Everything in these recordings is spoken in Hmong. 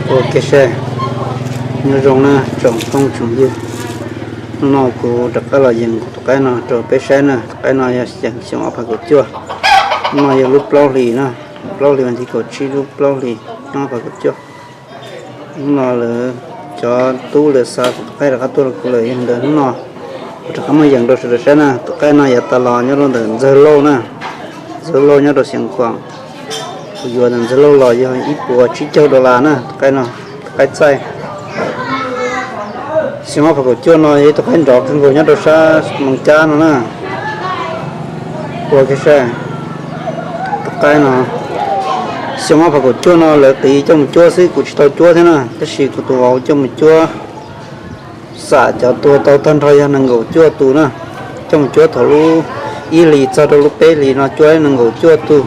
Ua ke saib, nyob zoo na tsoom phooj tsoom ywg. Hnub no kuv rov qab los yees kuv tus qaib no rau peb saib na. Tus qaib no yog xyoo ob phav kaum cuaj. Hnub no yog lub plaub hlis na, plaub hlis vas thib kaum tsib lub plaub hlis ob phav kaum cuaj. Hnub no lawv cov tub lawv xa tus qaib rov qab tuaj rau kuv lawm, yog ntawd hnub no kuv rov qab muab yees rau sawv daws saib na. Tus qaib no yav tas los nyob rau ntawm Ntxawg Lauj na, Ntxawg Lauj nyob rau Xeev Khuam. Kuv yuav ntawm Ntxawg Lauj los yog ib puas tsib caug dollar na. Tus qaib no, tus qaib txaij. Xyoo ob phav kaum cuaj no yog ib tug qaib nrov kawg nkaus nyob rau sab Moos Cab no na. Ua ke saib, tus qaib no, xyoo ob phav kaum cuaj no lawv qiv coj mus cuab xwb, kuv tsis tau cuab thiab na, tab sis kuv tus vauv coj mus cuab. Xam cov tuag tau tag nrho yog nees nkaum cuaj tus na. Coj mus cuab thaum lub ib hlis txog rau lub peb hlis no cuab nees nkaum cuaj tus.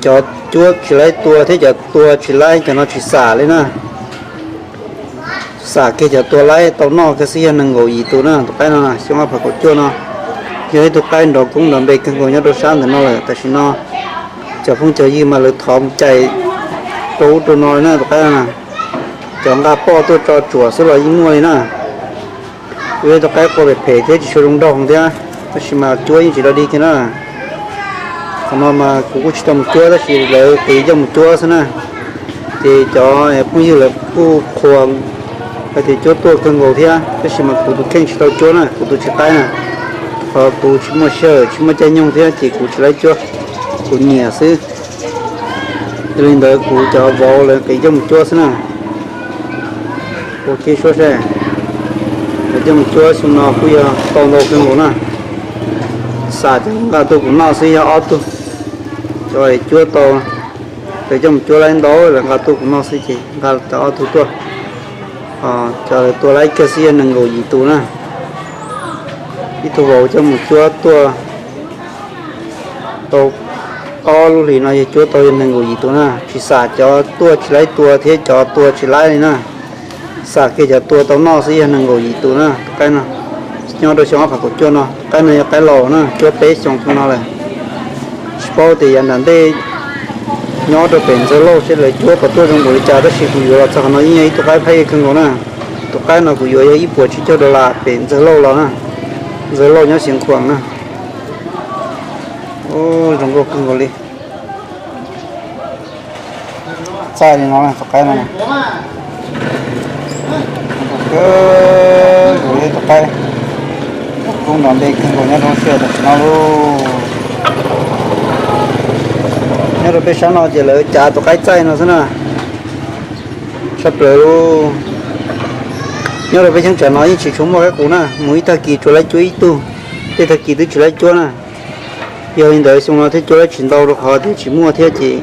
Cov cuab tsis laib tua thiab cov tua tsis laib cov no tsis xam li na. Xam kiag cov tua laib tau noj kiag xwb yog nees nkaum yim tus na. Tus qaib no xyoo ob phav kaum cuaj no yog ib tug qaib nrov koob nrov npe kawg nkaus nyob rau sab ntawm no lawm. Tam sim no cov phooj cov ywg mas lawv thov mus cais rau ub rau no li na. Tus qaib no cov nqa poj tuaj tso tsuam xwb los yeej muaj li na. Yog ib tug qaib qua phem phem thiab tsis tshua zoo nraug thiab, tab sis mas cuab yeej tsis dog dig kiag na. Qhov no mas kuv kuj tsis tau mus cuab tab sis lawv qiv coj mus cuab xwb na. Ces cov phooj ywg lawv kuj qhuas hais tias cuab tuaj kawg nkaus thiab, tab sis mas kuv tus kheej tsis tau cuab na, kuv tus tsis qaib na. Qhov kuv tsis muaj sij hawm tsis muaj caij nyoog thiab ces kuv tsis laib cuab, kuv nyiam xwb. Yog li ntawd kuv cov vauv lawv qiv coj mus cuab xwb na. Ua ke saib, lawv coj mus cuab xyoo no kuj yog tau ntau kawg nkaus na. Xam cov nqa tuaj kuv noj xwb yog ob tug. Cov cuab tau, lawv coj mus cuab laib ntau lawv nqa tuaj kuv noj xwb ces nqa tau ob tug tuaj. Cov lawv tua laib kiag xwb yog nees nkaum yim tus na. Ib tug vauv coj mus cuab tuaj tau ob lub hlis no yog cuab tau yog nees nkaum yim tus na. Tsis xam cov tuaj tsis laib tua thiab cov tua tsis laib li na. Xam kiag cov tua tau noj xwb yog nees nkaum yim tus na. Tus qaib no nyob rau xyoo ob phav kaum cuaj no, tus qaib no yog qaib laus na, cuab peb xyoos xyoo no lawm. Tsis paub tias yav nram ntej nyob rau pem Ntxawg Lauj seb lawv cuab puas tuaj zoo npaum li cas, tab sis kuv yuav los txog qhov no yeej yog ib tug qaib pheej kawg nkaus na. Tus qaib no kuv yuav yog ib puas tsib caug dollar pem Ntxawg Lauj los na. Ntxawg Lauj nyob Xeev Khuam na. Zoo nkauj kawg nkaus li. Txaij li no tus qaib no. Tus qaib kub nrov npe kawg nkaus nyob rau sij hawm tam sim no lauj. Nyob rau peb sab no ces lawv cav tus qaib txaij no xwb na. Tshaj plaws lauj. Nyob rau peb cheeb tsam no yeej tsis tshua muaj qaib qus na, mus ib tag kis tsuas laib cuab ib tug, tej tag kis twb tsis laib cuab na. Yog li ntawd xyoo no thiaj cuab laib tsis ntau rau qhov tias tsis muaj thiab ces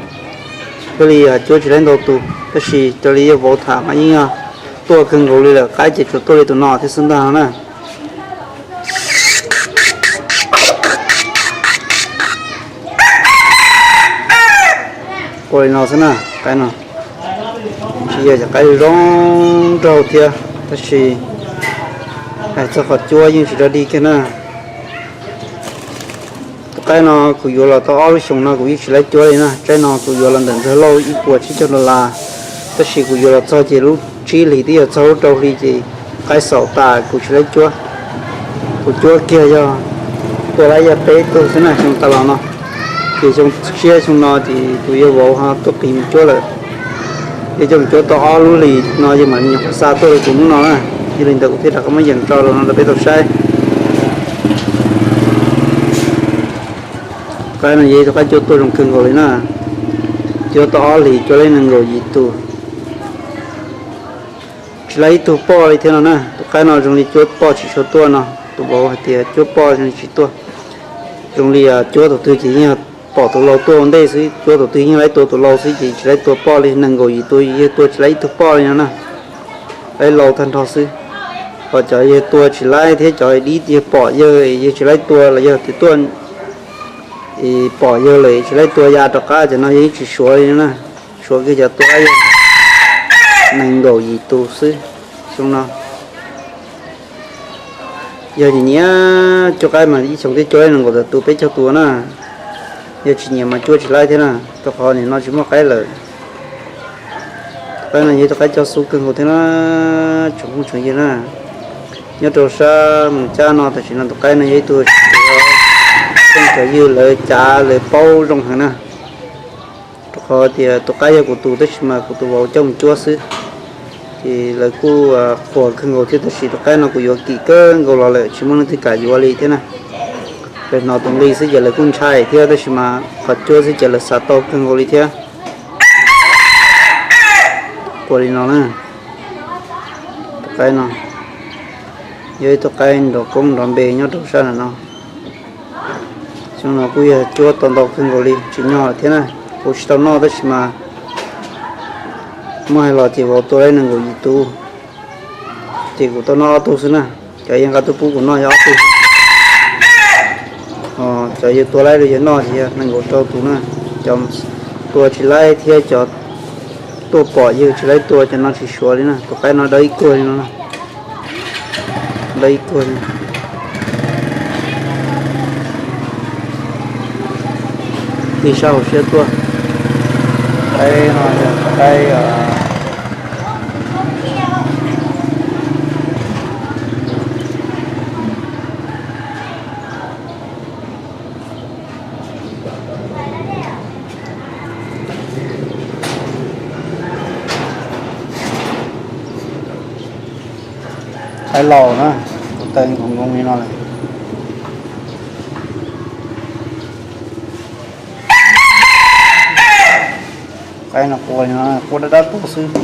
thiaj li cuab tsis laib ntau tus, tab sis raws li yawg vauv tham mas yeej yog tuaj kawg nkaus li lawm, qaib ces tsuas tuaj li tus no thiab xwb ntag no na. Ua li no xwb na, qaib no tsis yog cov qaib zoo nraug thiab, tab sis hais txog qhov cuab yeej tsis dog dig kiag na. Tus qaib no kuv yuav los tau ob lub xyoos no kuv yeej tsis laib cuab li na. Tsaib no kuv yuav los ntawm Ntxawg Lauj ib puas tsib caug dollar, tab sis kuv yuav los txog ces lub tsib hlis twb yuav txog lub rau hli ces qaib xaus tas kuv tsis laib cuab. Kuv cuab kiag yog tuaj laib yog peb tug xwb na xyoo tas los no. Ces xyoo tshiab xyoo no ces tus yawg vauv ho tuaj qis mus cuab lawm. Yog coj mus cuab tau ob lub hlis no yawg mam li nyuam qhuav xa tuaj rau kuv hnub no na. Yog li ntawd kuv thiaj rov qab muab yees tso rau no rau peb tau saib. Qaib no yog ib tug qaib cuab tuaj zoo kawg nkaus li na. Cuab tau ob hlis cuab laib nees nkaum yim tus. Tsis laib ib tug poj li thiab no na. Tus qaib no zoo li cuab poj tsis tshua tuaj no. Tus vauv hais tias cuab poj zoo li tsis tuaj. Zoo li cuab tus twg ces yeej pom tus laus tuaj ua ntej xwb, cuab tus twg yeej laib tua tus laus xwb ces tsis laib tua poj li. Nees nkaum yim tus yawg tua tsis laib ib tug poj li no na. Laib laus tag nrho xwb. Ho cov yawg tua tsis laib thiab cov dib yawg pom yawg, yawg tsis laib tua los yog tias tuaj pom yawg lawm tsis laib tua ya rov qab, cov no yawg yeej tsis suav li na. Suav kiag cov tua laib yawg nees nkaum yim tus xwb xyoo no. Yog nyiam cuab qaib mas ib xyoos twb cuab laib nees nkaum tawm tus peb caug tus na. Yog tsis nyiam mas cuab tsis laib thiab na, rau qhov nim no tsis muaj qaib lawm. Qaib no yog ib tug qaib coj xub kawg nkaus thiab na, tsoom phooj tsoom ywg na. Nyob rau sab Moos Cab no tam sim no tus qaib no yog ib tug tseem cov ywg lawv cav lawv paub zoo heev na. Rau qhov tias tus qaib yog kuv tus tab sis mas kuv tus vauv coj mus cuab xwb, ces lawv kuj qhuas kawg nkaus thiab. Tab sis tus qaib no kuv yuav kim kawg nkaus los lawm tsis muaj leej twg kam yuav li thiab na. Lawv hnov tus nqi xwb ces lawv kuj ntshai thiab, tab sis mas qhov cuab xwb ces lawv xav tau kawg nkaus li thiab. Quas li no na, tus qaib no yog ib tug qaib nrov koob nrov npe nyob rau sab nram no. Xyoo no kuj yog cuab tau ntau kawg nkaus li tsis nyog thiab na. Kuv tsis tau noj tab sis mas muab hais los ces vauv tua laib nees nkaum yim tus, ces kuv tau noj ob tug xwb na. Cov yawg nqa tuaj pub kuv noj yog ob tug, cov yawg tua laib rau yawg noj ces yog nees nkaum rau tus na. Cov tua tsis laib thiab cov tuaj pom yawg tsis laib tua cov no tsis suav li na. Tus qaib no dawb ib kuag li no, dawb ib kuag li. Tig sab hauv siab tuaj. Qaib no yog qaib qaib laus na, tus taw nkoos nkoos li no lawm. Qaib no quaj li no, quaj dab dab tuaj xwb.